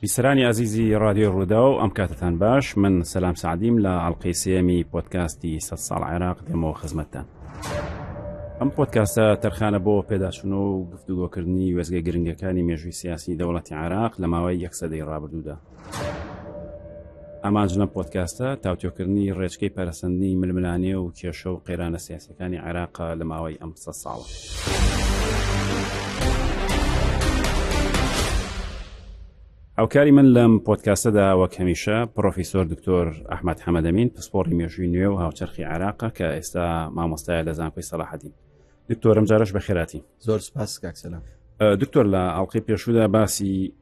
بیسەرانی ئازیزی ڕادیۆی ڕووداو ئەم کاتتان باش من سەلام سعدیم لە ئەڵلقەی سێمی پۆتکاستی سە ساڵ عێراق دێمەوە خزمەتتان ئەم پۆتکاستە تەرخانە بۆ پێداچوونەوە و گفتوگۆکردنی وێزگە گرنگەکانی مێژووی سیاسی دەوڵەتی عێراق لە ماوەی یەک سەدەی ڕابردوودا ئامانج لەم پۆدکاستە تاوتوێکردنی ڕێچکەی پەرەسەندنی ململانێ و کێشە و قەیرانە سیاسیەکانی عێراقە لە ماوەی ئەم سە ساڵە. هاوکاری من لەم پۆدکاستەدا وەک هەمیشە پرۆفیسۆر دکتۆر ئەحمد حەمەدەمین پسپۆڕی مێژووی نوێ و هاوچەرخی عێراقە کە ئێستا مامۆستایە لە زانکۆی سەلاحەدین. دکتۆرم جارش بەخێراتی. زۆر سپاس کاک سەلام. دکتۆر لە ئەڵلقەی پێشوودا باسی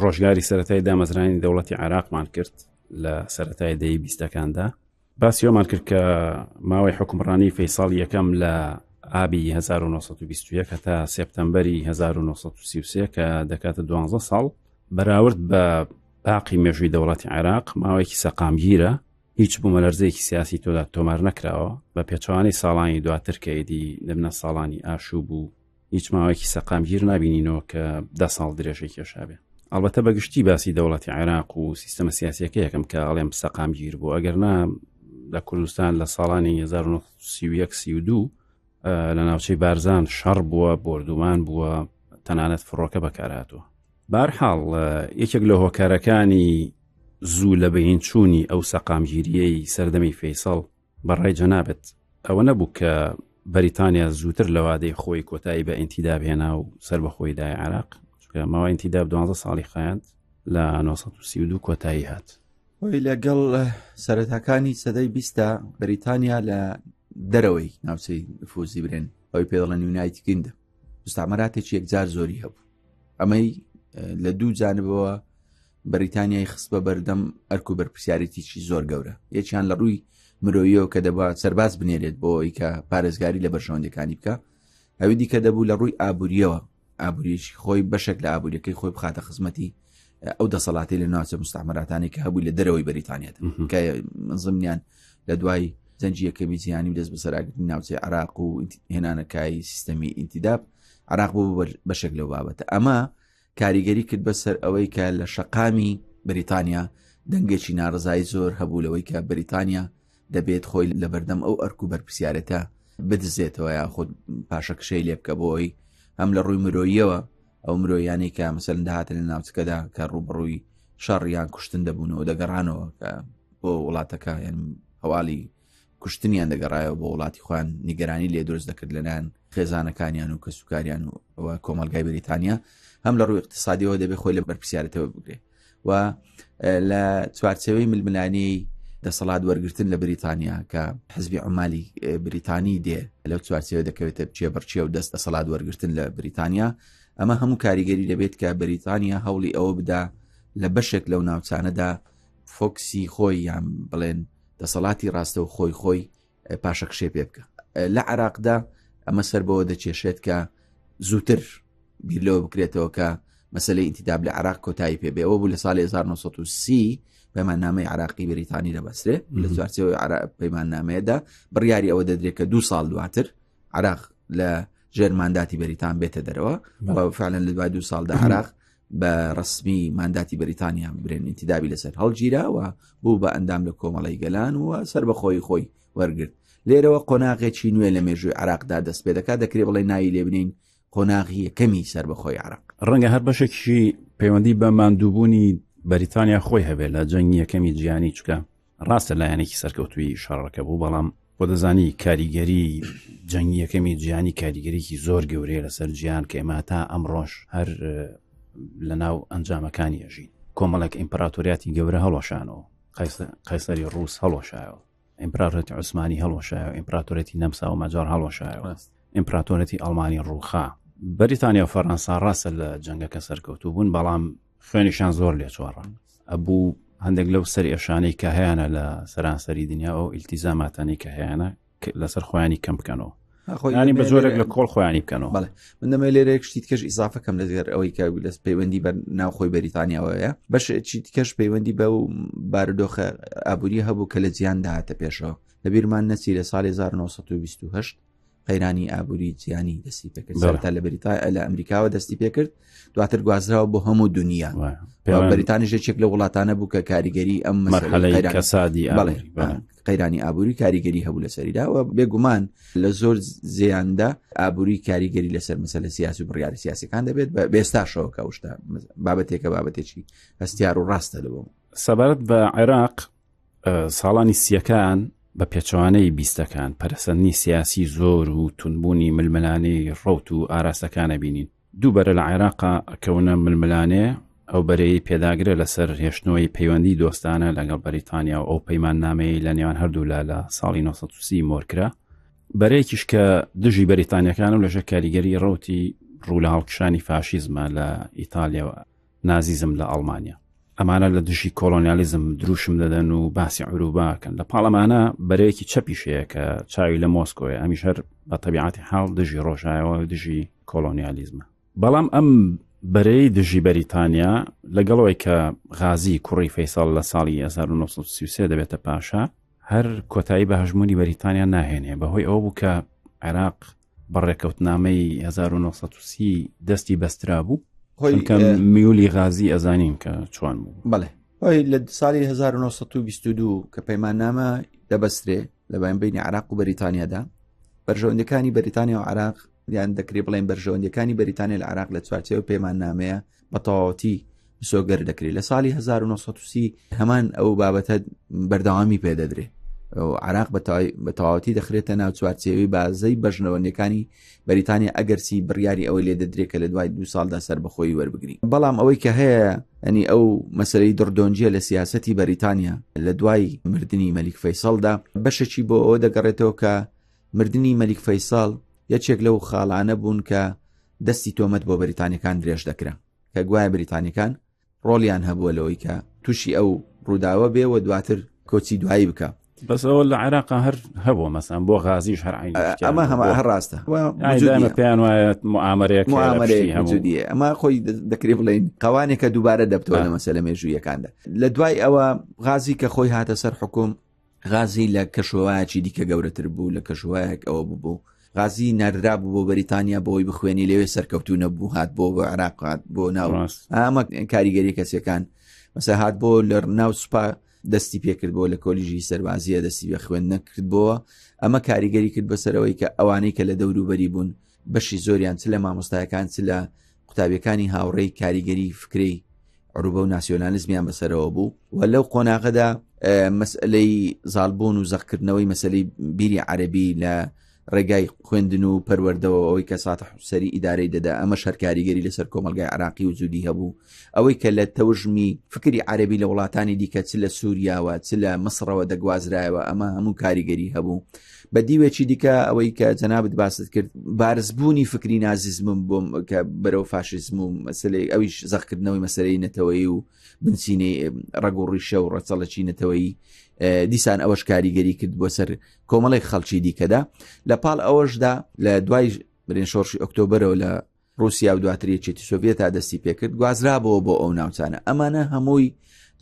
ڕۆژگاری سەتای دامەزرانی دەوڵەتی عێراقمان کرد لە سەتای دەی بیستەکاندا باسی ئەومان کرد کە ماوەی حکومڕانی فەیساڵ یەکەم لە ئابی 1921 هەتا سپتەمبەری 1933 کە دەکاتە 12 ساڵ بەراورد بە باقی مێژووی دەوڵەتی عێراق ماوەیەکی سەقامگیرە هیچ بوومەلەرزەیەکی سیاسی تۆدا تۆمار نەکراوە بە پێچوانی ساڵانی دواتر کە ئیدی دەبنە ساڵانی ئاشوب و هیچ ماوەیەکی سەقامگیر نابینینەوە کە دە ساڵ درێژەی کێشابێ ئەڵبەتە بە گشتی باسی دەوڵەتی عێراق و سیستەمە سیاسیەکە یەکەم کە ئەڵێم سەقامگیر بوو ئەگەر نا لە کوردستان لە ساڵانی 1932 لە ناوچەی بارزان شەڕ بووە بۆردومان بووە تەنانەت فڕۆکە بەکارهاتووە بارحاڵ یەکێک لە هۆکارەکانی زوو لە بەین چوونی ئەو سەقامگیریەی سەردەمی فەیسەڵ بە ڕای جەنابت ئەوە نەبوو کە بەریتانیا زووتر لە وادەی خۆی کۆتایی بە ئینتیداب هێنا و سەربەخۆی دای عێراق چونکە ماوە ئینتیداب 12 ساڵی خایاند لە 932 کۆتایی هات خۆی لەگەڵ سەرەتاکانی سەدەی بیستا بەریتانیا لە دەرەوەی ناوچەی نفوزی برێن ئەوی پێ دەڵێن یونایتد کیندەم مستعمراتێکی یەکجار زۆری هەبوو ئەمەی لە دوو جانبەوە بەریتانیای خست بە بەردەم ئەرک و بەرپرسیارێتیی زۆر گەورە یەکیان لە ڕووی مرۆییەوە کە دەبا سەرباز بنێرێت بۆ ئەوەی کە پارێزگاری لە بەرژەوەندەکانی بکە ئەوی دیکە دەبوو لە ڕووی ئابووریەوە ئابووریی خۆی بەشێک لە ئابووریەکەی خۆی بخاتە خزمەتی ئەو دەسەڵاتی لە ناوچە مستعمراتانی کە هەبوو لە دەرەوەی بەریتانیادا کە زمنیان لە دوای جەنگی یەکەمی جیهانی و دەست بەسەراگرتنی ناوچەی عراق و هێنانەکای سیستەمی ئینتیداب عراق بوو بەشێک لەو بابەتە ئەمە کاریگەری کرد بەسەر ئەوەی کە لە شەقامی بەریتانیا دەنگێکی ناڕزایی زۆر هەبوو لەوەی کە بەریتانیا دەبێت خۆی لە بەردەم ئەو ئەرک و بەرپسیارەتە بدزێتەوە یاخود پاشەکشەی لێ بکە بۆی هەم لە ڕووی مرۆییەوە ئەو مرۆیانەی کە مەسەلەن دەهاتن لە ناوچەکەدا کە ڕووبەڕووی شەڕ یان کوشتن دەبوونەوە دەگەڕانەوە کە بۆ وڵاتەکە یان هەواڵی کوشتنیان دەگەڕایەوە بۆ وڵاتی خۆیان نیگەرانی لێ دروست دەکرد لەلایەن خێزانەکانیان و کەسوکاریان و کۆمەلگای بریتانیا هەم لە ڕووی اقتصادیەوە دەبێت خۆی لە بەرپسیارەتەوە بگرێ و لە چوارچێوەی ململانێی دەسەڵات وەرگتن لە بریتانیا کە حزبی عمالی بریتانی دێ لەو چوارچێوە دەکەوێتە چێبڕچێ و دەست دەسەڵات وەرگتن لە بریتانیا ئەمە هەموو کاریگەری دەبێت کە بریتانیا هەوڵی ئەوە بدا لە بەشێک لەو ناوچانەدا فۆکسی خۆی یان بڵێن دەسەڵاتی ڕاستە و خۆی خۆی پاشەکشێ پێ بکە لە عراقدا ئەمە سەر بەوە دەکێشێت کە زووتر بیر لەوە بکرێتەوە کە مەسلەی ئینتیداب لە عراق کۆتایی پێ بێەوە بوو لە ساڵی 1930 پەیماننامەی عراقی بریتانی دەبەسرێ لە چوارچێوەی پەیماننامەیەدا بڕیاری ئەوە دەدرێت کە دو ساڵ دواتر عراق لە ژێر ماداتی بەریتان بێتە دەرەوە فعلەن لە دوای دو ساڵدا عراق بە ڕسمی ماداتی بەریتانیا برێن ئینتیدابی لەسەر هەڵگیرا و بوو بە ئەندام لە کۆمەڵی گەلان و سربەخۆی خۆی وەرگرت لێرەوە قۆناغێکی نوێ لە مێژووی عراقدا دەست پێ دەکات دەکرێ بڵێ ناوی لێبنین قۆناغی یەکەمی سربەخۆی عراق ڕەنگە هەر بەشێکی پەیوەندی بە ماندووبوونی بەریتانیا خۆی هەبێت لە جەنگی یەکەمی جیهانی چکە ڕاستە لایەنێکی سەرکەوتووی شەڕەکە بوو بەڵام خۆ دەزانی کاریگەری جەنگی یەکەمی جیهانی کاریگەریکی زۆر گەورەیە لەسەر جیهان کە ئێمە تا ئەمڕۆش هەر لە ناو ئەنجامەکانی ئەژین کۆمەڵێک ئیمپراتۆریاتی گەورە هەڵۆشانەوە قەیسەری ڕوس هەڵۆشایەوە ئیمپراتۆریەتی عوسمانی هەڵوەشایەوە ئیمپراتۆریەتی نەمسا و مەجار هەڵوەشایەوە ئیمپراتۆریەتی ئەڵمانی ڕووخا بەریتانیا و فەرەنسا ڕاستە لە جەنگەکە سەرکەوتوو بوون بەڵام خوێنیشان زۆر لێچۆڕە ئەبوو هەندێک لەو سەر ئێشانەی کە هەیەە لە سەرانسەری دنیا ئەو ئیلتیزاماتانی کە هەیەە لەسەر خۆیانی کەم بکەنەوە ینی بە جۆرێک لە کۆڵ خۆیانی بکەنەوە بەڵێ من دەمەوێت لێرە یەک شتی تکەش ئیزافە کەم لەگەر ئەوەی کە لەس پەیوەندی بە ناوخۆی بەریتانیاوەیە بەش چی تکەش پەیوەندی بە و بارودۆخە ئابووری هەبوو کە لە جیهاندا هاتە پێشەوە لەبیرمان نەچی لە ساڵی 1928 قەیرانی ئابووری جیهانی دەستی پێکرد سەرەتا لە بەریتانیا لە ئەمریکاوە دەستی پێکرد دواتر گوازراوە بۆ هەموو دنیا بەریتانیش یەکێک لە وڵاتانە بوو کە کاریگەری ئەم مەرحەلەی کەسادی قەیرانی ئابووری کاریگەری هەبوو لەسەریدا و بێگومان لە زۆر زیاندا ئابووری کاریگەری لەسەر مەسەلە سیاسی و بڕیاری سیاسەکان دەبێت بە بێستاشەوە کە شتە بابەتێکە بابەتێکی هەستیار و ڕاستە لەبوو سەبارەت بە عێراق ساڵانی سیەکان بە پێچەوانەی بیستەکان پەرەسەندنی سیاسی زۆر و تونبوونی ململانێی ڕەوت و ئاراستەکانە بینین. دوو بەرە لە عێراقا ئەکەونە ململانێ، ئەو بەرەیەی پێداگرە لەسەر هێشتنەوەی پەیوەندی دۆستانە لەگەڵ بەریتانیا و ئەو پەیماننامەیەی لە نێوان هەردوولا لە ساڵی 930 مۆرکرا، بەرەیەکیش کە دژی بەریتانیەکان و لەژێر کاریگەری ڕەوتی ڕوو لە هەڵکشانی فاشیزمە لە ئیتالیا و نازیزم لە ئەڵمانیا. ئەمانە لە دژی کۆڵۆنیالیزم دروشم دەدەن و باسی عروباکەن لە پاڵ ئەمانە بەرەیەکی چەپیش هەیە کە چاوی لە مۆسکۆیە ئەمیش هەر بە تەبیعەتی حاڵ دژی ڕۆژایەوە و دژی کۆڵۆنیالیزمە بەڵام ئەم بەرەی دژی بەریتانیا لەگەڵەوەی کە غازی کوڕی فەیسەڵ لە ساڵی 1933 دەبێتە پاشا هەر کۆتایی بە هەژمونی بەریتانیا ناهێنێ بەهۆی ئەوە بوو کە عێراق بە ڕێکەوتنامەی 1930 دەستی بەسترا بوو چونکە میولی غازی ئەزانین کە چۆن بوو بەڵێ خۆی لە ساڵی 1922 کە پەیماننامە دەبەسترێ لە باین بینی عراق و بەریتانیادا بەرژەوەندەکانی بەریتانیا و عراق یان دەکرێ بڵێن بەرژەوەندەکانی بەریتانیا لە عراق لە چوارچێوە پەیماننامەیە بە تەواوەتی مسۆگەر دەکرێت لە ساڵی 1930 هەمان ئەو بابەتە بەردەوامی پێدەدرێ عراق بە تەواوەتی دەخرێتە ناو چوارچێوی بازەی بەژنەوەندەکانی بەریتانیا ئەگەرچی بڕیاری ئەوەی لێ دەدرێت کە لە دوای دو ساڵدا سەربەخۆی وەربگری بەڵام ئەوەی کە هەیە ئەنی ئەو مەسەرەی دڕدۆنجیە لە سیاستی بەریتانیا لە دوای مردنی مەلیک فەیسەڵدا بەشێکی بۆ ئەوە دەگەڕێتەوە کە مردنی مەلیک فەیسەڵ یەکێک لەو خاڵانە بوون کە دەستی تۆمەت بۆ بەریتانیەکان درێژ دەکرا کە گوایە بریتانیەکان ڕۆڵیان هەبووە لەوەی کە تووشی ئەو ڕووداوە بێ و دواتر کۆچی دوایی بکە بەس ئەوە لە عێراق هەر هەبوو مەسان بۆ غازیش هەر عین ئەمە هەمە هەر ڕاستە پێیان وایە معامەرەیەک معامەرەیەک ئەمە خۆی دەکرێ بڵین قوانێکە دووبارە دەبتەوە لە مەسەلە مێژوویەکاندا لە دوای ئەوە غازی کە خۆی هاتە سەر حکوم غازی لە کەشوهەوایەکی دیکە گەورەتر بوو لە کەشوهەوایەک ئەوە ببوو غازی نردرا بوو بۆ بەریتانیا بۆی بخوێنی لەوێ سەرکەوتو نەبوو هات بۆ بۆ عراق هات بۆ ناو ئەمە کاریگەری کەسەکان مەسە هات بۆ لە ناو سوپا دەستی پێکرد بۆ لە کۆلیژی سەربازیە دەستی بە خوێند نەکرد بۆ ئەمە کاریگەری کرد بەسەرەوەی کە ئەوانەی کە لە دەوروبەری بوون بەشی زۆریان چ لە مامۆستایەکان چ لە قوتابیەکانی هاوڕێی کاریگەری فکرەی عروبە و ناسیۆنالیزمیان بەسەرەوە بوو و لەو قۆناغەدا مەسئلەی زالبوون و زەقکردنەوەی مەسلەی بیری عەربی لە ڕێگای خوێندن و پەروەردەوە ئەوەی کە ساتە حسەری ئیدارەی دەدا ئەمە شەرکاریگەری لەسەر کۆمەلگای عراقی و زودی هەبوو ئەوەی کە لە تەوژمی فکری عەربی لە وڵاتانی دیکە چ لە سووریاوە چ لە مسڕەوە دەگوازرایەوە ئەمە هەموو کاریگەری هەبوو بە دیوێکی دیکە ئەوەی کە جەنابت باست کرد بارزبوونی فکری نازیزمم بۆم کە بەرەو فاشیزم و مەسلەی ئەویش زەقکردنەوەی مەسلەی نەتەوەیی و بنچینەی ڕەگ و ڕیشە و ڕەچەڵەکی نەتەوەیی دیسان ئەوەش کاریگەری کرد بۆ سەر کۆمەڵێک خەڵکی دیکەدا لە پاڵ ئەوەشدا لە دوای برێن شۆڕشی ئۆکتۆبەرەوە لە ڕوسیا و دواتر یەکێتی سۆڤێتا دەستی پێکرد گوازرابەوە بۆ ئەو ناوچانە ئەمانە هەمووی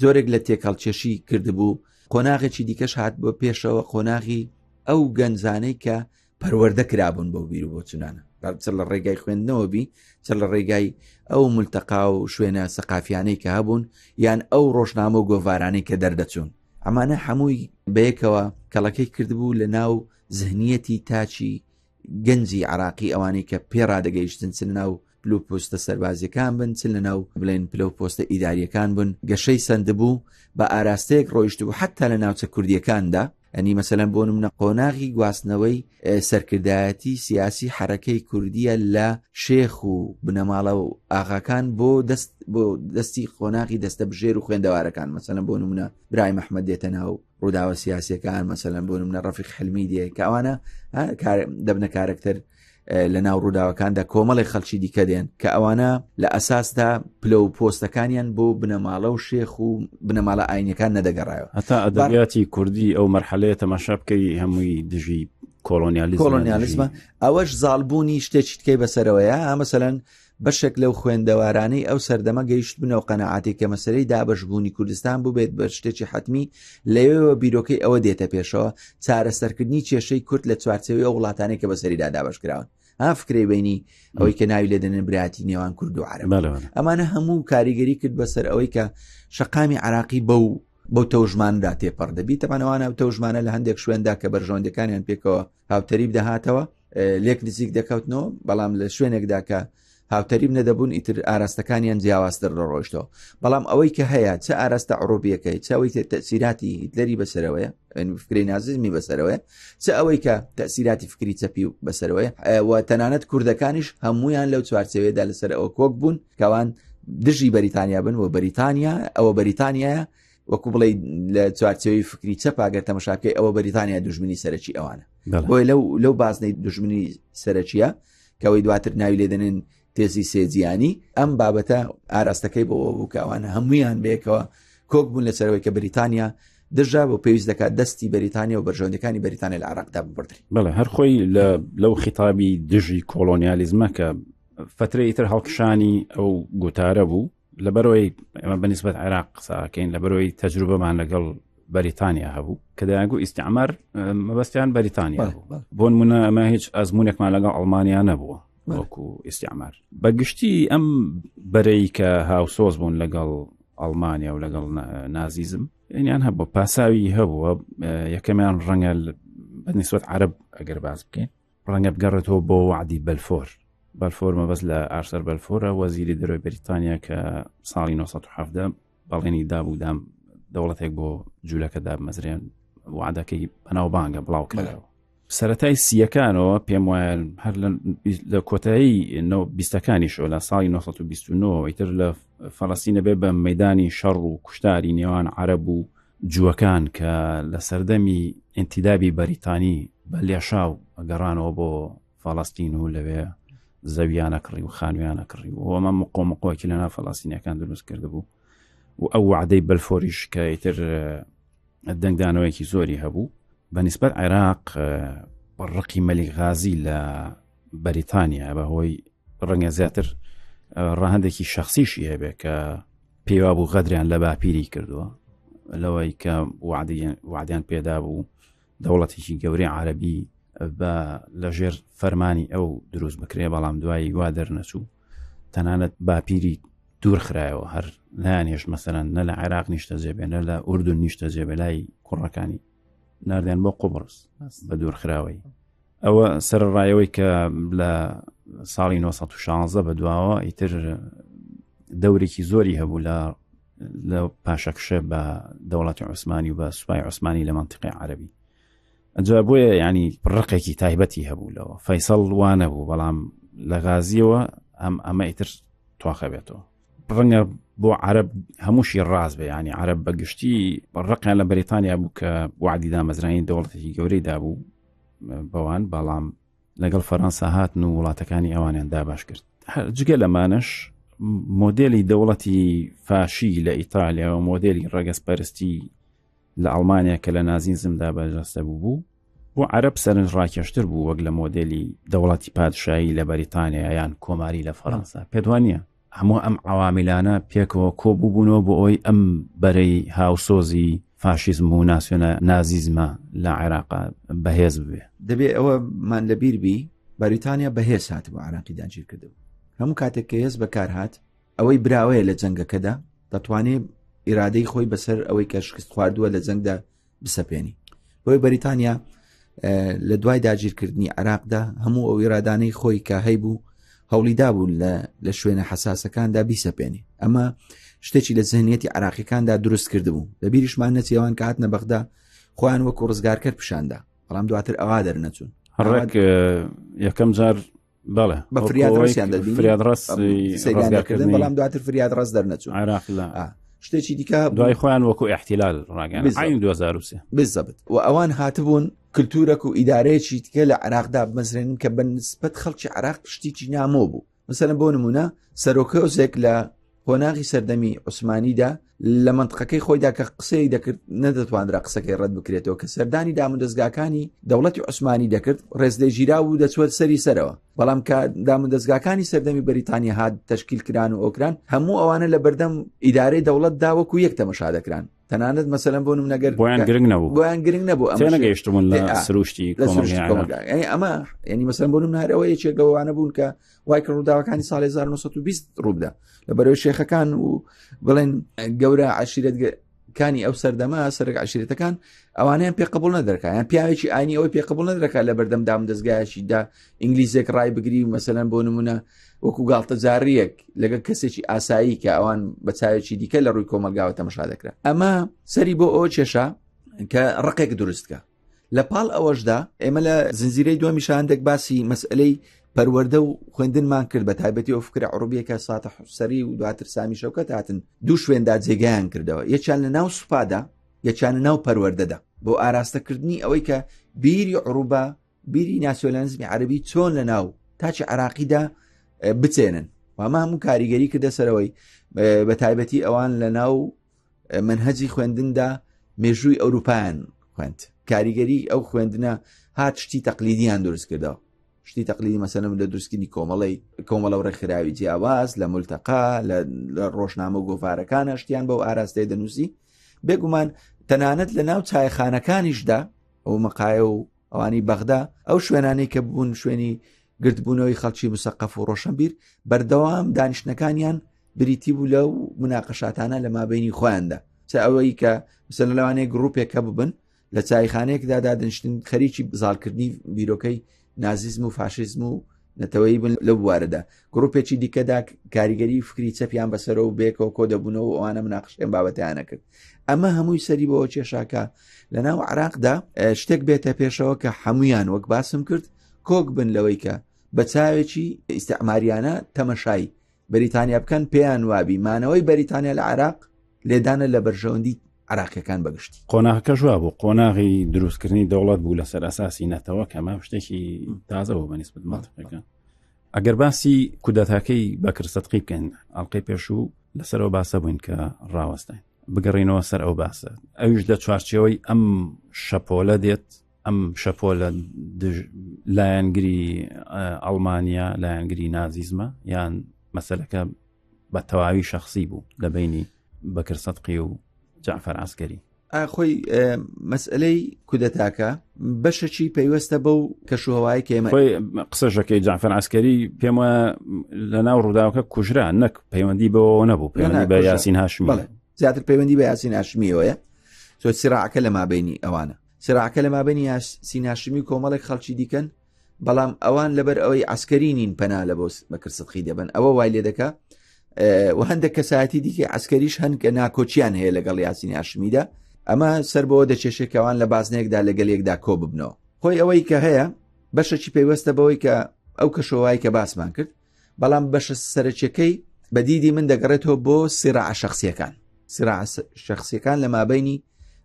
زۆرێک لە تێکەڵکێشی کردبوو قۆناغێکی دیکەش هات بۆ پێشەوە قۆناغی ئەو گەنجانەی کە پەروەردە کرابوون بەو بیر و بۆچونانە چ لە ڕێگای خوێندنەوە بی چ لە ڕێگای ئەو ملتەقا و شوێنە سەقافیانەی کە هەبوون یان ئەو ڕۆژنامە و گۆڤارانەی کە دەردەچوون ئەمانە هەمووی بەیەکەوە کەڵەکەی کردبوو لە ناو زهنیەتی تاچی گەنجی عراقی ئەوانەی کە پێ ڕادەگەیشتن چ لەناو پلو پۆستە سەربازیەکان بن چ لەناو بڵێن پلە و پۆستە ئیداریەکان بن گەشەی سندبوو بە ئاراستەیەک ڕۆیشت و حتا لە ناوچە کوردیەکاندا ئەنی مەسەلەن بۆ نمونە قۆناغی گواستنەوەی سەرکردایەتی سیاسی حەرەکەی کوردیە لە شێخ و بنەماڵە و ئاغاکان بۆ دەست بۆ دەستی قۆناغی دەستە بژێر و خوێندەوارەکان مەسەلەن بۆ نمونە برای مححمد دێتە ناو ڕووداوە سیاسەکان مەسەلەن بۆ نمونە ڕەفیق حلمی دێ کە ئەوانە دەبنە کارکتەر لە ناو ڕووداوەکاندا کۆمەڵێک خەڵکی دیکە دێن کە ئەوانە لە ئەساسدا پلە و پۆستەکانیان بۆ بنەماڵە و شێخ و بنەماڵە ئاینەکان نەدەگەڕایەوە هەتا ئەدەبیاتی کوردی ئەو مەرحەلەیە تەماشا بکەی هەمووی دژی کۆلۆنیالیزمە ئەوەش زاڵبوونی شتێکی تکەی بەسەرەوەیە مەسەلەن. بەشێک لەو خوێندەوارانەی ئەو سەردەمە گەیشتبنەوە قەناعەتی کە مەسەلەی دابەشبوونی کوردستان ببێت بە شتێکی حەتمی، لەوێوە بیرۆکەی ئەوە دێتە پێشەوە چارەسەرکردنی کێشەی کورد لە چوارچێوەی ئەو وڵاتانەی کە بەسەریدا دابەشکراون. ها فکرەی بینی ئەوەی کە ناوی لێ دەنێن برایەتی نێوان کورد و عەرەب. ئەمانە هەموو کاریگەری کرد بەسەر ئەوەی کە شەقامی عراقی بەو بەو تەوژماندا تێپەڕ دەبی. تەمانەوانە ئەو تەوژمانە لە هەندێک شوێندا کە بەرژەوەندەکانیان پێکەوە هاوتەریب دەهاتەوە لێک نزیک دەکەوتنەوە، بەڵام لە شوێنێکدا کە هاوتەریب نەدەبوون ئیتر ئاراستەکانیان جیاوازتر دەڕۆیشتەوە. بەڵام ئەوەی کە هەیە چ ئاراستە عروبیەکەی، چ ئەوەی تەسیراتی هیتلەری بەسەرەوەیە، یعنی فکری نازیزمی بەسەرەوەیە، چ ئەوەی کە تەسیراتی فکری چەپی و بەسەرەوەیە، و تەنانەت کوردەکانیش هەمویان لەو چوارچێوەیەدا لەسەر ئەوە کۆک بوون کەوان دژی بەریتانیا بن و بەریتانیا ئەوە بەریتانیایە، وەکو بڵێ لە چوارچێوەی فکری چەپ ئەگەر تەمەشا بکەی ئەوە بەریتانیا دوژمنی سەرەکی ئەوانە. بۆیە لەو بازنەی دوژمنی سەرەکیە کەەوەی دواتر ناوی لێدەنێن تێزی سێجیانی، ئەم بابەتە ئاراستەکەی بۆ بوو کە ئەوانە هەمویان بەیەکەوە کۆک بوون لەسەرەوەی کە بەریتانیا دژە بۆ پێویست دەکات دەستی بەریتانیا و بەرژەوەندەکانی بەریتانیا لە عراقدا ببڕدرێت. بەڵێ، هەر خۆی لەو خیتابی دژی کۆڵۆنیالیزمە کە فترەی تر هەڵکشانی ئەو گوتارە بوو، لەبەرەوەی ئێمە بەنیسبەت عێراق قساکەین، لەبەرەوەی تەجروبەمان لەگەڵ بەریتانیا هەبوو کە دەیانگو ئیستعمار مەبەستیان بەریتانیا بوو. بۆ نمونە ئەمە هیچ ئەزمونێکمان لەگەڵ ئەڵمانیا نەبووە وەکو ئیستعمار. بە گشتی ئەم بەرەی کە هاوسۆز بوون لەگەڵ ئەڵمانیا و لەگەڵ نازیزم یان هەبوو، پاساوی هەبووە. یەکەمیان ڕەنگە بەنیسبەت عەرەب ئەگەر باس بکەین، ڕەنگە بگەڕێتەوە بۆ وعدی بەلفۆر. بەلفۆر مەبەست لە ئارسەر بەلفۆرە، وەزیری دەرەوەی بەریتانیا کە ساڵی 1970 بەڵێنی دابوو دام دەوڵەتێک بۆ جوولەکە دابمەزرێن. وعدەکەی بەناوبانگە بڵاو کراوە. سەتای سیەکانەوە پێم وایە هەر لە کۆتایی بیستەکانیشەوە لە ساڵی 1929 ئیتر لە فەڵەستینە بێ بە مەدانی شەڕ و کوشتاری نێوان عەرەب و جووەکان کە لە سەردەمی ئینتیدابی بەریتانی بە لێشاو گەڕانەوە بۆ فەڵەستین و لەوێ زەویانە کڕی و خانویانە کڕی و ئەمە مقۆ مقۆکی لەنا فەڵەستینەکان دروست کردبوو و ئەو وعدەی بەلفۆریش کە ئیتر دەنگدانەوەیەکی زۆری هەبوو. بە نسبەت عێراق ڕقی مەلیک غازی لە بەریتانیا بەهۆی ڕەنگە زیاتر ڕەهەندێکی شخصیشی هەبێ کە پێیوا بوو غەدریان لە باپیری کردووە لەوەی کە وعدیان پێدا بوو دەوڵەتێکی گەورەی عربی بە لەژێر فەرمانی ئەو دروست بکرێ، بەڵام دوایی وا دەرنەچوو. تەنانەت باپیری دوور خرایەوە، هەر نایان هێشت مەسەرەن نە لە عێراق نیشتە جێبێ نە لە ئوردون نیشتە جێبێ، لای کوڕەکانی ناردیان بۆ قوبرس بە دوورخراوەی. ئەوە سەرڕایەوەی کە لە ساڵی 1916 بە دواوە ئیتر دەورێکی زۆری هەبوو لە پاشەکشە بە دەوڵەتی عوسمانی و بە سوپای عوسمانی لە منطقی عەربی. ئەجا بۆیە ینی ڕقێکی تایبەتی هەبوو لەوە. فەیسەڵ وانە بوو، بەڵام لە غازیەوە ئەم ئەمە ئیتر تۆخە بێتەوە. ڕەنگە بۆ عەرەب هەمووشی ڕاست بێ، ینی عەرەب بە گشتی ڕقیان لە بەریتانیا بوو کە وعدی دامەزرانی دەوڵەتێکی گەورەی دابوو بەوان، بەڵام لەگەڵ فەرەنسا هاتن و وڵاتەکانی ئەوانیان داباش کرد. جگە لەمانەش مۆدێلی دەوڵەتی فاشی لە ئیتالیا و مۆدێلی ڕەگەزپەرستی لە ئەڵمانیا کە لە نازیزمدا بەرجەستە بوو بوو بۆ عەرەب سەرنج ڕاکێشتر بوو وەک لە مۆدێلی دەوڵەتی پادشایی لە بەریتانیا یان کۆماری لە فەرەنسا. پێت وانە هەموو ئەم عەوامیلانە پێکەوە کۆ بووبوونەوە بۆ ئەوەی ئەم بەرەی هاوسۆزی فاشیزم و ناسیۆنا نازیزمە لە عێراق بەهێز ببێ؟ دەبێ ئەوەمان لەبیر بی بەریتانیا بەهێز هاتبوو عێراقی داگیر کردبوو. هەموو کاتێک کە هێز بەکار هات ئەوەی براوەیە لە جەنگەکەدا دەتوانێت ئیرادەی خۆی بەسەر ئەوەی کە شکست خواردووە لە جەنگدا بسەپێنی. بۆیە بەریتانیا لە دوای داگیرکردنی عێراقدا هەموو ئەو ئیرادانەی خۆی کە هەیبوو هەوڵی دابوو لە شوێنە حەساسەکاندا بیسەپێنی. ئەمە شتێکی لە زهنیەتی عراقیەکاندا دروست کردبوو. لە بیریشمان نەچێوان کە هاتنە بەغدا خۆیان وەکو ڕزگارکەر پیشاندا، بەڵام دواتر ئەوا دەرنەچوون. ڕێک یەکەم جار بەڵێ بە فریاد ڕەسیان دەبینی. فریاد ڕەس سەیریان دەکردن، بەڵام دواتر فریاد ڕەس دەرنەچوون. عێراق لە شتێکی دیکە دوای خۆیان وەکو احتیلال ڕاگەیاند. عین 2003. بالضبط. و ئەوان هاتبوون کللتورەک و ئیدارەیەکی دیکە لە عێراقدا بمەزرێنن کە بە نسبەت خەڵکی عێراق شتێکی نامۆ بوو. مثلا بۆ نمونە سەرۆکۆزێک لە قۆناغی سەردەمی عوسمانیدا لە مەنتقەکەی خۆیدا کە قسەی دەکرد نەدەتوانرا قسەکەی ڕەت بکرێتەوە کە سەردانی دامودەزگاکانی دەوڵەتی عوسمانی دەکرد ڕێزلێگیرا و دەچوە سەری سەرەوە بەڵام کە دامودەزگاکانی سەردەمی بەریتانیا هات تەشکیل کران و ئۆکران هەموو ئەوانە لە بەردەم ئیدارەی دەوڵەتدا وەکو یەک تەمەشا دەکران تەنانەت مەسەلەن بۆ نمونە گەر بۆیان گرنگ نەبوو بۆیان گرنگ نەبوو ئەمە نەگەیشتبوون لە سروشتی کۆمەڵگا یعنی ئەمە یعنی مەسەلەن بۆ نمونە هەر ئەوە یەکێک لەوانە بوون کە وای کە ڕووداوەکانی ساڵی 1920 ڕووبدا لە بەرەوەی شێخەکان و بڵێن گەورە عشیرەت کانی ئەو سەردەمە سەرک عشیرەتەکان ئەوانیان پێ قبول نەدەکا یان پیاوێکی ئاینی ئەوەی پێ قبول نەدەکا لە بەردەم دام دەستگایەکیدا ئینگلیزێک ڕای بگری مەسەلەن بۆ نمونە وەکو گاڵتەجاریەک لەگەڵ کەسێکی ئاسایی کە ئەوان بە چاوێکی دیکە لە ڕووی کۆمەلگاوە تەمەشا دەکرا ئەمە سەری بۆ ئەوە کێشا کە ڕقێک دروستکە لە پاڵ ئەوەشدا ئێمە لە زنجیرەی دووەمی شاندێک باسی مەسئلەی پەروەردە و خوێندنمان کرد بە تایبەتی ئەو فکرە عروبیەکە ساتە حسەری و دواتر سامی شەوکەت هاتن دوو شوێندا جێگایان کردەوە یەکیان لە ناو سوپادا یەکیان لە ناو پەروەردەدا بۆ ئاراستەکردنی ئەوەی کە بیری عروبە بیری ناسیۆنالیزمی عەربی چۆن لە ناو تاکی عراقیدا بچێنن وامە هەموو کاریگەری کردە سەرەوەی بە تایبەتی ئەوان لە ناو منهجی خوێندندا مێژووی ئەوروپایان خوێند کاریگەری ئەو خوێندنە هات شتی تەقلیدیان دروست کردەوە شتی تەقلیدی مەسەلەن لە دروستکردنی کۆمەڵی کۆمەڵە و ڕێکخراوی جیاواز لە ملتەقا لە ڕۆژنامە و گۆڤارەکانە شتیان بەو ئاراستەیە دەنووسی بێگومان تەنانەت لە ناو چایخانەکانیشدا ئەو مەقایە و ئەوانی بەغدا ئەو شوێنانەی کە بوون شوێنی گردبوونەوەی خەڵکی مسەقەف و ڕۆشنبیر بەردەوام دانیشتنەکانیان بریتی بوو لەو مناقەشاتانە لە مابینی خۆیاندا چە ئەوەی کە مثلەن لەوانەیە گروپێک کە ببن لە چایخانەیەکدا دادنیشتن خەریکی زاڵکردنی بیرۆکەی نازیزم و فاشیزم و نەتەوەیی بن لەو بوارەدا گروپێکی دیکەدا کاریگەری فکری چەپیان بەسەرەوە و بێکەوە کۆ دەبوونەوە و ئەوانە مناقشەیان بابەتیانە کرد ئەمە هەمووی سەری بەوە کێشاکە لە ناو عراقدا شتێک بێتە پێشەوە کە هەمویان وەک باسم کرد کۆک بن لەوەی کە بە چاوێکی ئیسعماریانە تەمەشای بەریتانیا بکەن پێیان وابی مانەوەی بەریتانیا لە عراق لێدانە لە بەرژەوەندی عراقیەکان بەگشتی قۆناغەکەش وا بوو قۆناغی دروستکردنی دەوڵەت بوو لەسەر ئەساسی نەتەوە کە ئەمە شتێکی تازە بوو بەنیسبەت مەنتقەکە ئەگەر باسی کودەتاکەی بەکر سەدقی بکەین ئەڵلقەی پێشوو لەسەرەوە باسە بووین کە ڕاوەستاین بگەڕینەوە سەر ئەو باسە ئەویش لە چوارچێوەی ئەم شەپۆلە دێت ئەم شەپۆلە لایەنگری ئەڵمانیا لایەنگری نازیزمە یان مەسلەکە بە تەواوی شخصی بوو لە بینی بەکر سەدقی و جعفر عسکەری خۆی مەسئلەی کودەتاکە بەشەکی پەیوەستە بەو کەشوهوای کێمە خۆی قسەشەکەی جعفر عسکەری پێم وایە لە ناو ڕووداوەکە کوژرا نەک پەیوەندی بەوە نەبوو پەیوەندی بە یاسین هاشمی زیاتر پەیوەندی بە یاسین هاشمیەوەیە تۆ سراعەکە لە مابینی ئەوانە سراعەکە لە مابینی یاسین هاشمی و کۆمەڵێک خەڵکی دیکەن بەڵام ئەوان لەبەر ئەوەی عسکەری نین پەنا لە بۆ بەکر سدقی دەبن ئەوە وای لێ دەکا و هەندێک کەسایەتی دیکە عسکەریش هەن کە ناکۆچیان هەیە لەگەڵ یاسین هاشمیدا ئەمە سەر بەوە دەچێشێکەوان لە بازنەیەکدا لەگەل یەکدا کۆ ببنەوە خۆی ئەوەی کە هەیە بەشەکی پەیوەستە بەوەی کە ئەو کەشەوای کە باسمان کرد بەڵام بەشە سەرەکیەکەی بە دیدی من دەگەڕێتەوە بۆ سیراعە شخصیەکان سیراعە شخصیەکان لە مابینی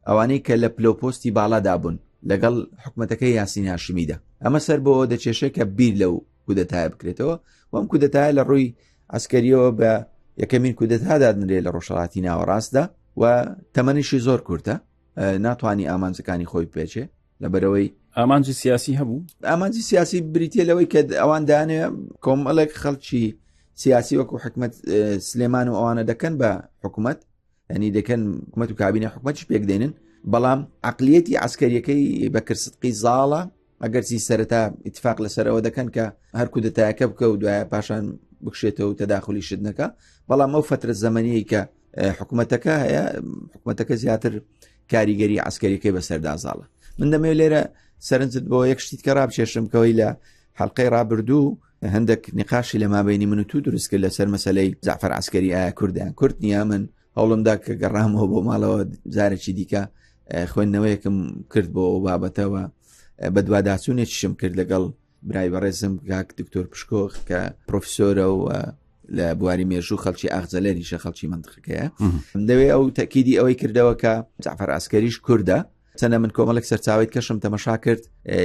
ئەوانەی کە لە پلۆپۆستی باڵادا بوون لەگەڵ حکوومەتەکەی یاسین هاشمیدا ئەمە سەر بۆ دەچێشێ کە بیر لەو کودەتایە بکرێتەوە وەم کودەتایە لە ڕووی ئەسکەریەوە بە یەکەمین کودەتا دادنرێ لە ڕۆژهڵاتی ناوەڕاستدا و تەمەنیشی زۆر کورتە ناتوانانی ئامانجەکانی خۆی پێچێ لەبەرەوەی ئامانجی سیاسی هەبوو ئامانجی سیاسی بریتە لەوەی کە ئەوان دانێ کۆمەڵێک خەڵکی سیاسی وەکو حکومت سلێمان و ئەوانە دەکەن بە حکوومەت ینی دەکەن حکومت و کابینە حکومەتش پێک دێنن بەڵام عقلیەتی عسکەریەکەی بەکر سدقی زاڵە ئەگەرچی سەرەتا اتفاق لەسەرەوە دەکەن کە هەر کودەتایەکە بکە و دوایە پاشان بکشێتەوە و تەداخلی شت نەکە بەڵام ئەو فترە زەمەنیەی کە حکوومەتەکە هەیە حکوومەتەکە زیاتر کاریگەری عسکەریەکەی بەسەردا زاڵە من دەمەوێت لێرە سەرنجت بۆ یەک شتیت کە ڕابچێشم کەەوەی لە حلقەی ڕابردوو هەندێک نقاشی لە مابینی من و تو دروست کرد لەسەر مەسلەی جعفر عسکەری ئایا کوردیان کورد نییە من هەوڵمدا کە گەڕامەوە بۆ ماڵەوە جارێکی دیکە خوێندنەوەیەکم کرد بۆ ئەو بابەتەوە بەدواداچوونێکیشم کرد لەگەڵ برای بەڕێزم کاک دکتۆر پشکۆ کە پرۆفیسۆرە و لە بواری مێژوو خەڵکی ئاغجەلەریشە خەڵکی منتقەکەیە دەوێ ئەو تەکیدی ئەوەی کردەوە کە جعفر ئاسکەریش کوردە. چەنە من کۆمەڵێک سەرچاوی کەشم تەمەشا کرد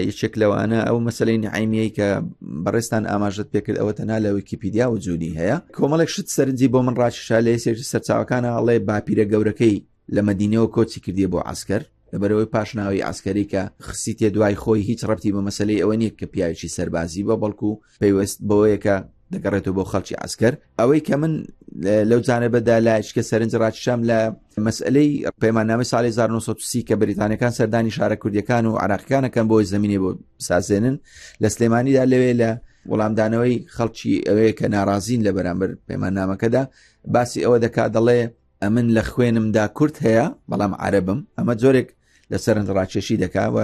یەکێک لەوانە ئەو مەسلەی نعیمیەی کە بەڕێستان ئاماژت پێکرد ئەوە تەنها لە ویکیپیدیا وجودی هەیە کۆمەڵێک شت سەرنجی بۆ من ڕاکیشا لە یەکێکی سەرچاوەکانە ئەڵێ باپیرە گەورەکەی لە مەدینەوە کۆچی کردیە بۆ عسکەر لەبەرەوەی پاشناوی عسکەری کە خسیتێ دوای خۆی هیچ ڕەتی بە مەسلەی ئەوە نییە کە پیاوێکی سەربازی بە بەڵکو پەیوەست بەوەیە کە دەگەڕێتەوە بۆ خەڵکی عسکەر ئەوەی کە من لەو جانبەدا لایشکە سەرنج ڕاکیشام لە مەسئلەی پەیماننامەی ساڵی 1930 کە بەریتانەکان سەردانی شارە کوردیەکان و عراقیەکانەکەن بۆی زمینی بۆ سازێنن لە سلێمانیدا لەوێ لە وەڵامدانەوەی خەڵکی ئەوەیە کە ناڕازین لە بەرامبەر پەیماننامەکەدا باسی ئەوە دەکات دەڵێ ئەمن لە خوێنمدا کورد هەیە بەڵام عەرەبم ئەمە جۆرێک لە سەرنج ڕاکێشی دەکا و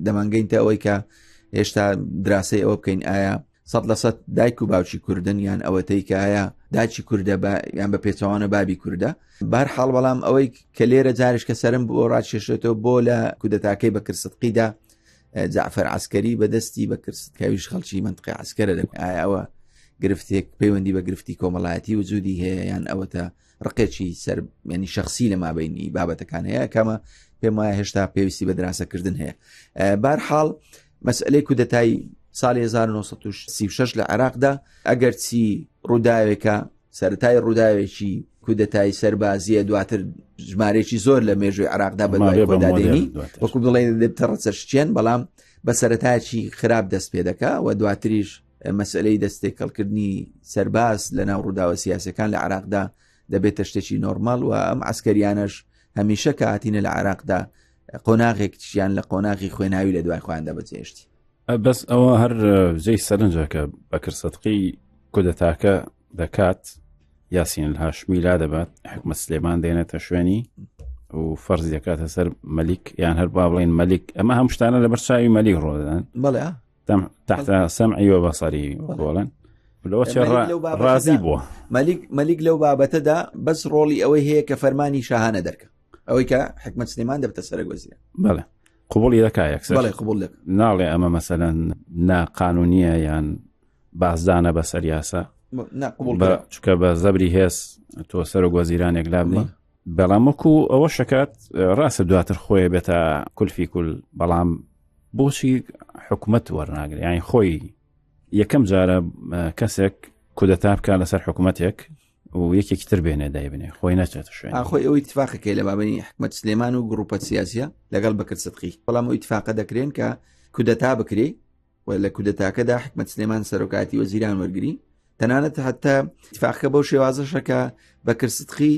دەمانگەین تا ئەوەی کە هێشتا دراسەی ئەوە بکەین ئایا سە لە سەد دایک و باوکی کوردن یان ئەوەتەی کە ئایا داچی کوردە بە یان بە پێچەوانە بابی کوردە بار حاڵ بەڵام ئەوەی کە لێرە جارش کە سرم بۆ ڕاکێشێتەوە بۆ لە کودەتاکەی بە کرسدقیدا جعفر عسکەری بەدەستی بە کرسکەویش خەڵکی منطقی عسکەرە دەکات ئایا ئەوە گرفتێک پەیوەندی بە گرفتی کۆمەڵایەتی وجودی هەیە یان ئەوەتە ڕقێکی سەر ینی شخصی لە مابینی بابەتەکان هەیە کەمە پێم وایە هێشتا پێویستی بە دراسەکردن هەیە بارحاڵ مەسئلەی کودەتای ساڵی 1936 لە عێراقدا ئەگەر چی ڕووداوێکە سەرەتای ڕووداوێکی کودەتای سەربازیە دواتر ژمارێکی زۆر لە مێژوی عراقدا بەدوای خۆدا دێنی وەکو بڵێ دەبتە ڕەچەشتێن بەڵام بە سەرەتایکی خراپ دەست پێ دەکا و دواتریش مەسئلەی دەستێکەڵکردنی سەرباز لە ناو ڕووداوە سیاسەکان لە عراقدا دەبێتە شتێکی نۆرمال و ئەم عسکەریانەش هەمیشە کە هاتینە لە عراقدا قۆناغێکیان لە قۆناغی خوێناوی لە دوای خۆیاندا بەجێشتی بەس ئەوە هەر جێی سەرنجە کە بەکر سەدقی کودەتاکە دەکات یاسین هاشمی لا دەبات حکومت سلێمان دێنێتە شوێنی و فەرزی دەکاتە سەر مەلیک یان هەر با بڵین مەلیک ئەمە هەم شتانە لەبەر چاوی مەلیک ڕۆدەدەن بەڵێ تحت سەمعی و بەسەری بۆڵن لەوە ڕازی بووە مەلیک مەلیک لەو بابەتەدا بەس ڕۆڵی ئەوەی هەیە کە فەرمانی شاهانە دەرکە ئەوەی کە حکمت سلێمان دەبتە سەرەک وەزیرە بەڵێ قوبڵی دەکا یەکسەر بەڵێ قوبڵ دەکا ناڵێ ئەمە مەسەلەن ناقانونیە یان بازدانە بەسەر یاسا نا قوبڵ بە چکە بە زەبری هێز تۆ سەرۆک وەزیرانێک لابنی بەڵام وەکو ئەوە شکات ڕاستە دواتر خۆی بێتە کولفی کول بەڵام بۆچی حکومت وەرناگرێ یانی خۆی یەکەم جارە کەسێک کودەتا بکە لەسەر حکوومەتێک و یەکێکی تر بێنێ دایبنێ خۆی نەچێتە شوێن خۆی ئەوەی اتفاقەکەی لە بابەنی حکومت سلێمان و گروپە سیاسیە لەگەڵ بەکر سدقی بەڵام ئەو اتفاقە دەکرێن کە کودەتا بکرێ و لە کودەتاکەدا حکمت سلێمان سەرۆکاتی وەزیران وەرگری تەنانەت حتا اتفاقەکە بەو شێوازەشەکە بەکر سدقی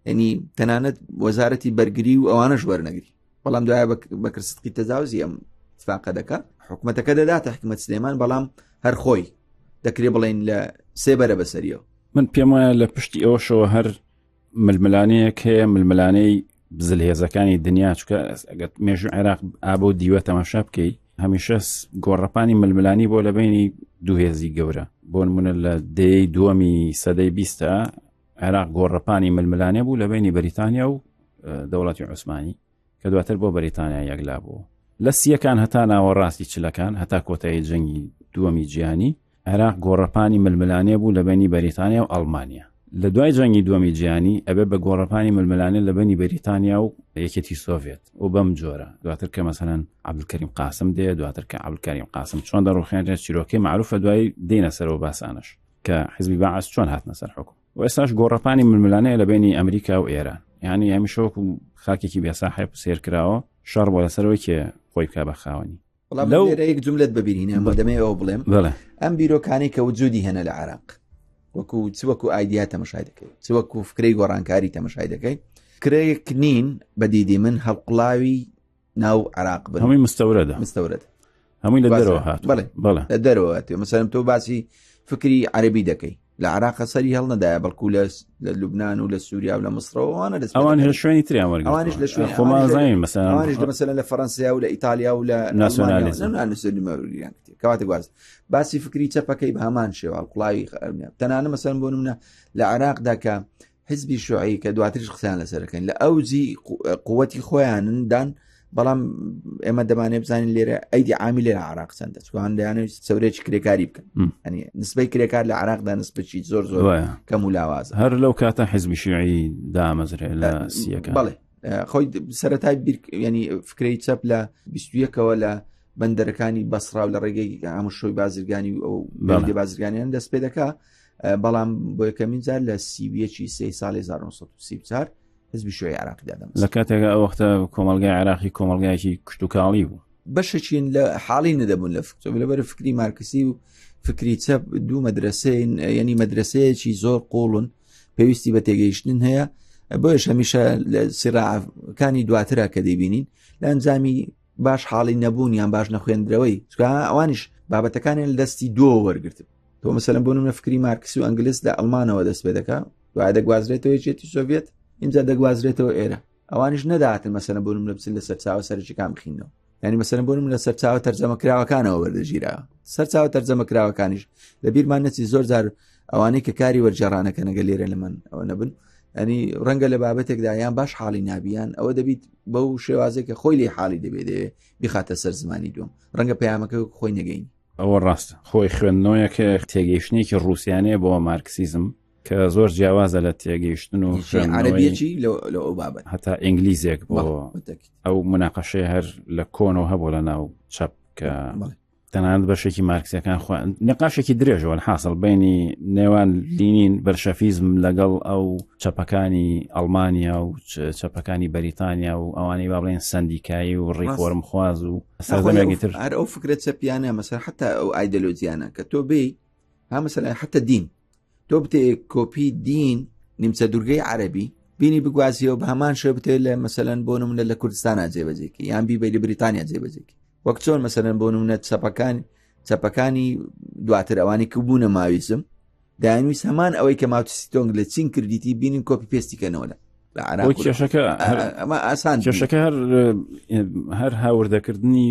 ینی تەنانەت وەزارەتی بەرگری و ئەوانەش وەرنەگری بەڵام دوای بەکر سدقی تەجاوزی ئەم اتفاقە دەکا حکومەتەکە دەداتە حکومت سلێمان بەڵام هەر خۆی دەکرێ بڵین لە سێبەرە بەسەریەوە من پێم وایە لە پشتی ئەوەشەوە هەر ململانەیەک هەیە ململانەی زلهێزەکانی دنیا چکە ئەگەر مێژوو عێراق ئابۆ دیوە تەماشا بکەی هەمیشە گۆڕەپانی ململانی بۆ لە بینی دوو هێزی گەورە بۆ نمونە لە دەیەی دووەمی سەدەی بیستە عێراق گۆڕەپانی ململانێ بوو لە بینی بەریتانیا و دەوڵەتی عوسمانی کە دواتر بۆ بەریتانیا یەکلا بوو لە سیەکان هەتا ناوەڕاستی چلەکان هەتا کۆتایی جەنگی دووەمی جیهانی عێراق گۆڕەپانی ململانێ بوو لە بەینی بەریتانیا و ئەڵمانیا. لە دوای جەنگی دووەمی جیهانی ئەبێ بە گۆڕەپانی ململانێ لە بەینی بەریتانیا و یەکێتی سۆڤێت و بەم جۆرە دواتر کە مەسەلەن عەبدولکەریم قاسم دێ دواتر کە عەبدولکەریم قاسم چۆن دەڕوخێنرێت چیرۆکەی مەعروفە دوایی دێنە سەرەوە باسانەش کە حزبی بەعس چۆن هاتنە سەر حوکم و ئێستاش گۆڕەپانی ململانێ لە بەینی ئەمریکا و ئێران یعنی هەمیشە وەکو خاکێکی بێساحێب سێر کراوە شەڕ بۆ لەسەرەوەی کێ خۆی بکا بە خاوەنی بەڵام لەو لێرە یەک جملەت بەبیرینە بۆ دەمێ ئەوە بڵێم بەڵێ ئەم بیرۆکانی کە وجودی هەنە لە عراق وەکو چ وەکو ئایدیا تەمەشای دەکەی چ وەکو فکرەی گۆڕانکاری تەمەشای دەکەی کرەیەک نین بە دیدی من هەڵقڵاوی ناو عراق بن هەمووی مستەورەدە مستەورد هەمووی لە دەرەوە هات بەڵێ بەڵێ لە دەرەوە هاتووە مەسەلەن تۆ باسی فکری عەربی دەکەی لە عراق سەری هەڵنەدایە بەڵکو لە لە لوبناان و لە سووریا و لە مسرەوەوانە دەست ئەوان لە شوێنی تریان وەرگرتووە. ئەوانیش لە شوێنی خۆمان ئەوانیش لە- زانین مەسەلەن ئەوانیش لە مەسەلەن لە فەرەنسیا و لە ئیتالیا و لە ناسیۆنالیزم. ناسیۆنالیزم کەواتە گواز باسی فکری چەپەکەی بە هەمان شێوە هەڵقوڵاوی تەنانە مەسەلەن بۆ نمونە لە عێراقدا کە حزبی شوعی کە دواتریش قسەیان لەسەرەکەین لە ئەوجی قوتی خۆیانن دان بەڵام ئێمە دەمانێ بزانین لێرە ئەیدی عامی لێرە عراق چەندە چوان دەیانەوێت سەورێکی کرێکاری بکەن ئەنی نسبەی کرێکار لە عراقدا نسبەکی زۆر زۆر کەم و لاوازە هەر لەو کاتە حزبی شیعی دامەزرێ لە سیەکە بەڵێ. خۆی سەتای ینی فکرەی چەپ لە 21ەوە لە بەندەرەکانی بەسرا و لە ڕێگەی هەموو شۆی بازرگانی و ئەو بازرگانیان دەست پێ دەکا بەڵام بۆ یەکەمین جار لە سیویەکی سێ ساڵی 1934 حزبی شوعی عراقی دادەم لە کاتێکا ئەو وەختە کۆمەلگای عراقی کۆمەلگایکی کشتتوکاڵی بوو. بەشێکین لە حاڵی نەدەبوون لە فکر لەبەر فکری مارکسی و فکری چەپ دوو مەدرسەین یعنی مەدرسەیەکی زۆر قوڵن پێویستی بە تێگەیشتن هەیە بۆیش هەمیشە لە سیراکانی دواترە کە دەیبینین لە ئەنجامی باش حاڵی نەبوون یان باش نەخوێندرەوەی چکا ئەوانیش بابەتەکانیان لە دەستی دووە وەرگرت تۆ مەسەلەن بۆ نمونە فکری مارکسی و ئەنگلس لە ئەڵمانەوە دەست پێ دەکا دوای دەگوازرێتەوە یەکێتی سۆڤێت اینجا دەگوازرێتەوە ئێرە ئەوانیش نەداتن مەسەلەن بۆ نمونە بچن لە سەرچاوە سەرەکیەکان بخینەوە یعنی مەسەلەن بۆ نمونە لە سەرچاوە تەرجەمە کراوەکانەوە وەردەگیرا سەرچاوە تەرجەمە کراوەکانیش لە بیرمان نەچی زۆر جار ئەوانەی کە کاری وەرجێڕانەکە نەگە لێرە لە من ئەوە نەبن ئەنی ڕەنگە لە بابەتێکدا یان باش حاڵی نابیان ئەوە دەبیت بەو شێوازێک کە خۆی لێ حاڵی دەبێت دەوێ بخاتە سەر زمانی دوم ڕەنگە پەیامەکە خۆی نەگەین ئەوە ڕاستە خۆی خوێندنەوەیەکە تێگەیشتنێکی ڕوسیانەیە بۆ مارکسیزم کە زۆر جیاوازە لە تێگەیشتن و عربیەکی لە ئەو بابەت هەتا ئینگلیزێک بۆ ئەو مناقەشەی هەر لە کۆنەوە هەبوو لە ناو چەپ کە تەنانەت بەشێکی مارکسەکان خۆ نقاشێکی درێژەوە حاصل بینی نێوان لینین بەرشەفیزم لەگەڵ ئەو چەپەکانی ئەڵمانیا و چەپەکانی بەریتانیا و ئەوانەی با بڵێن سندیکایی و ڕیفۆرم خواز و سەردەمێکی تر هەر ئەو فکرە چەپیانە مەسەر حتا ئەو ئایدۆلۆژیانە کە تۆ بێ ها مەسەلا حتا دین تۆ بتێ کۆپی دین نیمچە دوورگەی عەربی بینی بگوازیەوە بە هەمان شێ بتێ لە مەسەلەن بۆ نمونە لە کوردستانە جێبەجێکی یان بیبەی لە بریتانیا جێبەجێکی وەک چۆن مەسەلەن بۆ نمونە چەپەکان چەپەکانی دواتر ئەوانی کە بوونە ماویزم دایانویست هەمان ئەوەی کە ماوتسیتۆنگ لە چین کردیتی بینین کۆپی پێستی کەنەوە لە کێشەکە ئەمە ئاسان کێشەکە هەر هەر هاوردەکردنی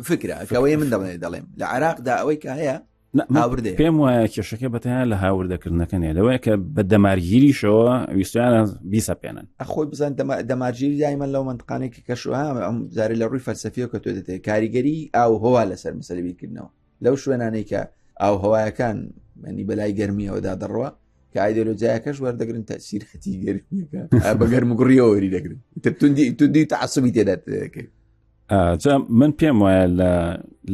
فکرە ئەوەی من دەڵێ دەڵێم لە عراقدا ئەوەی کە هەیە هاوردەیە پێم وایە کێشەکە بەتەنیا لە هاوردەکردنەکە نیە لەوەیە کە بە دەمارگیریشەوە ویستیانە بیسەپێنن خۆی بزان دەمارگیری دایمە لەو منطقانێک کە کەشوها ئەم جارێ لە ڕووی فەلسەفیەوە کە تۆ دەتێ کاریگەری ئاو هەوا لەسەر مەسەلە بیرکردنەوە لەو شوێنانەی کە ئاو هەوایەکان منی بەلای گەرمیەوەدا دەڕوە کە ئایدۆلۆجیایەکەش وەردەگرن تەسیرەتی گەرمیەکە بە گەرم و گوڕیەوە وەری دەگرن توندی توندی تعسبی تێدا دەکەی جا من پێم وایە لە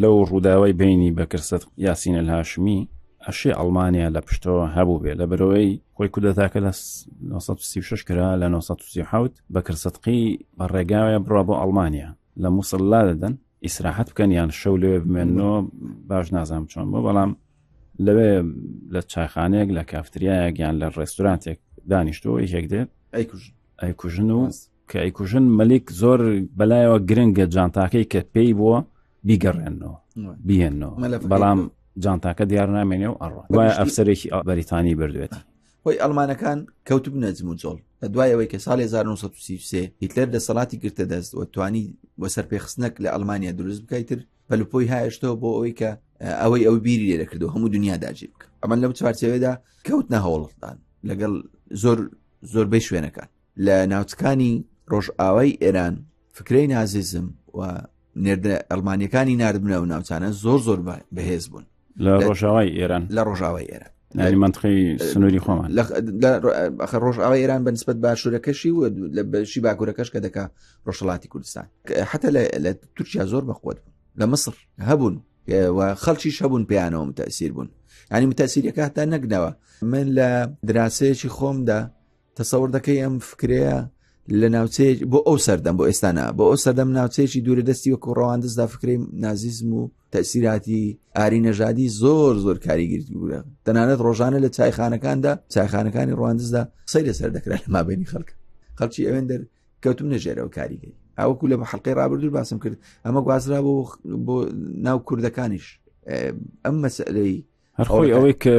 لەو ڕووداوی بینی بەکرسەت یاسین الهاشمی ئەشێ ئەڵمانیا لە پشتەوە هەبوو بێ لە بەرەوەی خۆی کودەتاکە لە 1936 کرا لە 1937 بەکرسەتقی بە ڕێگاوە بڕا بۆ ئەڵمانیا لە مووسڵ لا دەدەن ئیسراحەت بکەن یان شەو لەوێ بمێنەوە باش نازانم چۆن بۆ بەڵام لەوێ لە چایخانەیەک لە کافتریایەک یان لە ڕێستورانتێک دانیشتەوە یەکێک دێت ئەیکوژن و کە ئەیکوژن مەلیک زۆر بەلایەوە گرنگە جانتاکەی کە پێی بووە بیگەڕێنەوە بیهێنەوە بەڵام جانتاکە دیار نامێنێ و ئەڕ وایە ئەفسەرێکی بەریتانی بردوێت خۆی ئەڵمانەکان کەوتبنە جموجۆڵ لە دوای ئەوەی کە ساڵی 1933 هیتلەر دەسەڵاتی گرتە دەست و توانی بۆ سەرپێخستنەک لە ئەڵمانیا دروست بکەیتر پەلوپۆی هایشتەوە بۆ ئەوەی کە ئەوەی ئەو بیری لێ دەکردەوە هەموو دنیا داگیر بکە ئەمە لەم چوارچێوەدا کەوتنە هەوڵدان لەگەڵ زۆر زۆربەی شوێنەکان لە ناوچەکانی ڕۆژئاوای ئێران فکرەی نازیزم و نێردە ئەڵمانیەکانی نردبنە و ناوچانە زۆر زۆر بەهێز بوون لە ڕۆژاوای ئێران لە ڕۆژاوای ئێران یعنی منطقەی سنووری خۆمان لە ڕۆژاوای ئێران بە نسبەت باشوورەکەشی و لە بەشی باکوورەکەش کە دەکا ڕۆژهەڵاتی کوردستان حتا لە تورکیا زۆر بەقوت بوون لە مصر هەبوون و خەڵکیش هەبوون پێیانەوە متەسیر بوون ینی متەسیرەکە هەتا نەگنەوە من لە دراسەیەکی خۆمدا تەسەور دەکەی ئەم فکرەیە لە ناوچەیە بۆ ئەو سەردەم بۆ ئێستانا بۆ ئەو سەردەم ناوچەیەکی دوورە دەستی وەکو ڕەواندزدا فکرەی نازیزم و تەسیراتی ئاری نەژادی زۆر زۆر کاریگەری بووە تەنانەت ڕۆژانە لە چایخانەکاندا چایخانەکانی ڕواندزدا قسەی لەسەر دەکرا لە مابینی خەڵک خەڵکی ئەوێن دەر کەوتم نەژێرەوە کاریگەری ئەوەکو لە حڵقی ڕابردوو باسم کرد ئەمە گوازرا بۆ بۆ ناو کوردەکانیش ئەم مەسئلەی هەر خۆی ئەوەی کە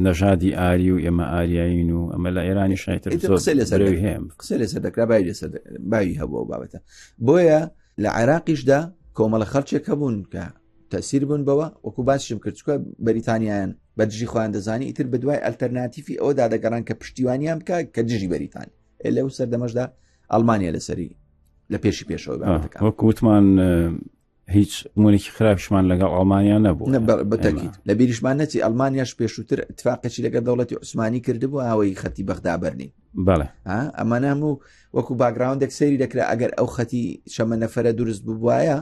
نەژادی ئاری و ئێمە ئاریایین و ئەمە لە ئێرانی شایتر قسە لەسەر هەیە قسە لەسەر دەکرا باوی لەسەر باوی هەبوو ئەو بابەتە بۆیە لە عێراقیشدا کۆمەڵە خەڵکێک هەبوون کە تەسیر بوون بەوە وەکو باسیشم کرد چکە بەریتانیان بە دژی خۆیان دەزانی ئیتر بە دوای ئەلتەرناتیفی ئەودا دەگەڕان کە پشتیوانیان بکە کە دژی بەریتانی لەو سەردەمەشدا ئەڵمانیا لەسەری لە پێشی پێشەوە وەکوتمان. هیچ مونێکی خراپیشمان لەگەڵ ئەڵمانیا نەبوو بەتەکیت لە بیریشمان نەچی ئەلمانیاش پێشووتر اتفاقێکی لەگەڵ دەوڵەتی عوسمانی کردبوو ئەوەی خەتی بەغدا بەرنین بەڵێ ئەمانە هەموو وەکو باگراوندێک سەیری دەکرا ئەگەر ئەو خەتی شەمە نەفرە دروست ببوایە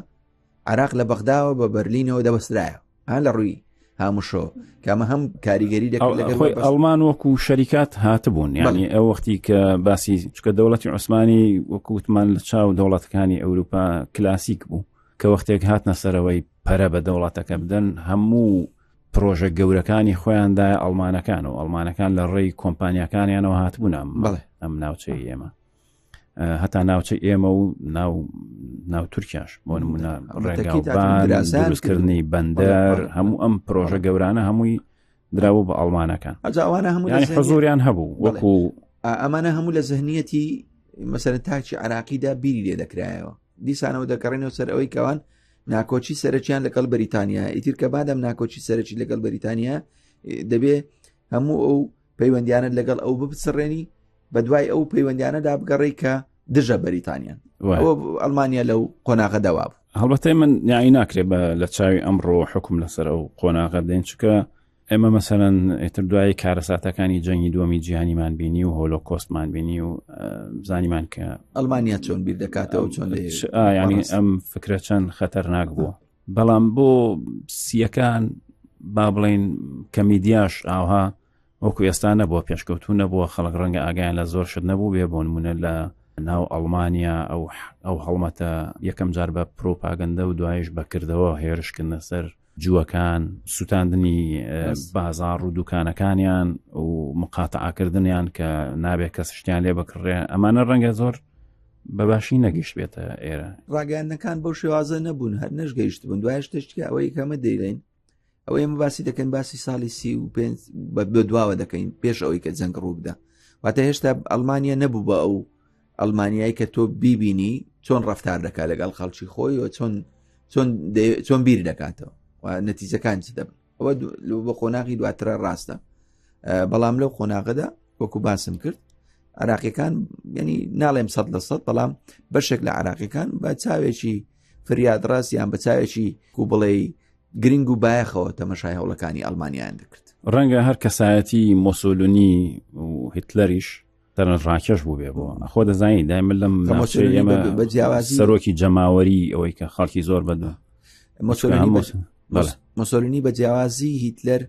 عراق لە بەغداوە بە بەرلینەوە دەبەسترایە ها لە ڕووی هاموشۆ کامە هەم کاریگەری دەکرد لەگەڵ خۆی ئەڵمان وەکو شەریکات هاتبوون یعنی ئەو وەختی کە باسی چکە دەوڵەتی عوسمانی وەکو وتمان لە چاو دەوڵەتەکانی ئەوروپا کلاسیک بوو کە وەختێک هاتنە سەرەوەی پەرە بە دەوڵەتەکە بدەن هەموو پرۆژە گەورەکانی خۆیاندایە ئەڵمانەکان و ئەڵمانەکان لە ڕێی کۆمپانیەکانیانەوە هاتبوون ئەم ناوچەی ئێمە هەتا ناوچەی ئێمە و ناو ناو تورکیاش بۆ نمونە ڕێگاوبان دروستکردنی بەندەر هەموو ئەم پرۆژە گەورانە هەمووی دراوە بە ئەڵمانەکان ئەوانە هەموو حزوریان هەبوو وەکو ئەمانە هەموو لە زهنیەتی مەسەرە تاکی عراقیدا بیری لێ دەکرایەوە دیسانەوە دەگەڕێنەوە سەر ئەوەی کەوان ناکۆچی سەرەکیان لەگەڵ بەریتانیا ئیتر کە بادەم ناکۆچی سەرەکی لەگەڵ بەریتانیا دەبێ هەموو ئەو پەیوەندیانە لەگەڵ ئەو بپچڕێنی بە دوای ئەو پەیوەندیانەدا بگەڕێی کە دژە بەریتانیان ئەڵمانیا لەو قۆناغە دەوا بوو هەڵبەتە من یاعی ناکرێ بە لە چاوی ئەمڕۆ حکوم لەسەر ئەو قۆناغە بدەین چکە ئێمە مەسەەن ئێتر دوای کارەساتەکانی جەنگی دووەمی جیهانیمان بینی و هۆلۆکۆستمان بینی و زانیمان کە ئەلمانیا چۆن بیر دەکاتەوە چۆن ینی ئەم فکرە چەند خەتەرناک بووە بەڵام بۆ سیەکان با بڵین کە میدیاش ئاها وەکو ئێستا نەبووە پێشکەوتوو نەبووە خەڵک ڕەنگە ئاگایان لە زۆر شت نەبوو بێ بۆ نمونە لە ناو ئەڵمانیا ئەو ئەو هەڵمەتە یەکەم جار بە پرۆپاگەندە و دوایش بەکردەوە هێرشکردنە سەر جووەکان سووتاندنی بازاڕ و دوکانەکانیان و مقاتعاکردنیان کە نابێت کەس شتیان لێ بکڕێ ئەمانە ڕەنگە زۆر بەباشی نەگەشت بێتە ئێرە ڕاگەیاندنەکان بەو شێوازە نەبوون هەر نەشگەیشت بوون دوای شتێکی ئەوەی کەمە دەیڵێن ئەوە ئێمە باسی دەکەین باسی ساڵی 35 بە دواوە دەکەین پێش ئەوەی کە جەنگ ڕوو بدە واتە هێشتا ئەڵمانیا نەبوو بە ئەو ئەڵمانیای کە تۆ بیبینی چۆن ڕفتار دەکات لەگەڵ خەڵکی خۆی و چۆن چۆن چۆن بیر دەکاتەوە و نەتیجەکان چ دەبن ئەوە بە قۆناغی دواترە ڕاستە بەڵام لەو قۆناغەدا وەکو باسم کرد عراقیەکان ینی ناڵێم سەد لە سەد بەڵام بەشێک لە عراقیەکان بە چاوێکی فریاد ڕاست یان بە چاوێکی کو بڵێ گرنگ و بایەخەوە تەمەشای هەوڵەکانی ئەڵمانیان دەکرد. ڕەنگە هەر کەسایەتی مۆسۆلۆنی و هیتلەریش سەرنجڕاکێش بوو بێ بۆ خۆ دەزانی دایمە لەم ئێمە بە جیاوازی سەرۆکی جەماوەری ئەوەی کە خەڵکی زۆر بەدوو مۆسۆلۆنی بە جیاوازی هیتلەر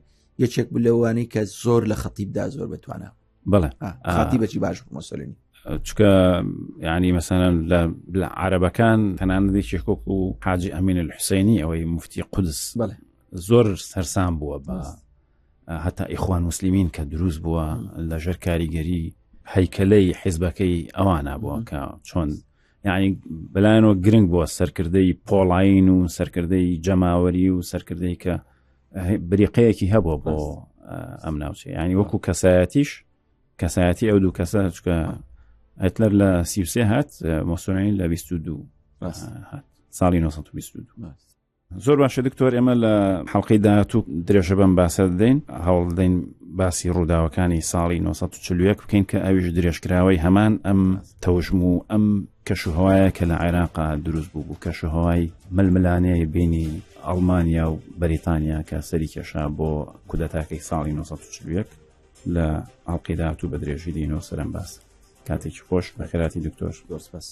یەکێک بوو لەوانەی کە زۆر لە خەتیبدا زۆر بەتوانە بەڵێ خاتی بەچی باش بوو مۆسۆلۆنی چکە ینی مەسەەن لە عربەکان تەنانەت یەکێک و حاجی ئەمین الحوسێنی ئەوەی مفتی قودس زۆر سەرسام بووە بە هەتا ئیخوان مسللیمین کە دروست بووە لە ژێر کاریگەری هەیکەلەی حیزبەکەی ئەوانە بووە کە چۆن یعنی بەلایەنەوە گرنگ بووە سەرکردەی پۆڵین و سەرکردەی جەماوەری و سەرکردەی کە بریقەیەکی هەبووە بۆ ئەم ناوچە ینی وەکو کەسایەتیش کەسایەتی ئەو دوو کەسە چکە هتلەر لە سیوسێ هات مۆسۆلینی لە 22 هات ساڵی 1922 زۆر باشە دکتۆر ئێمە لە حڵلقەی داهاتوو درێژە بەم باسە دەدەین هەوڵ دەدەین باسی ڕووداوەکانی ساڵی 1940 بکەین کە ئەویش درێژکراوەی هەمان ئەم تەوژم و ئەم کەشوهوایە کە لە عێراقا دروست بوو بوو کەشوهوای ململانێی بینی ئەڵمانیا و بەریتانیا کە سەری کێشا بۆ کودەتاکەی ساڵی 1940 لە ئاڵقەی داهاتوو بە درێژی دێینەوە سەرم باس کاتێکی خۆش بەخێراتی دکتۆر زۆر سپاس.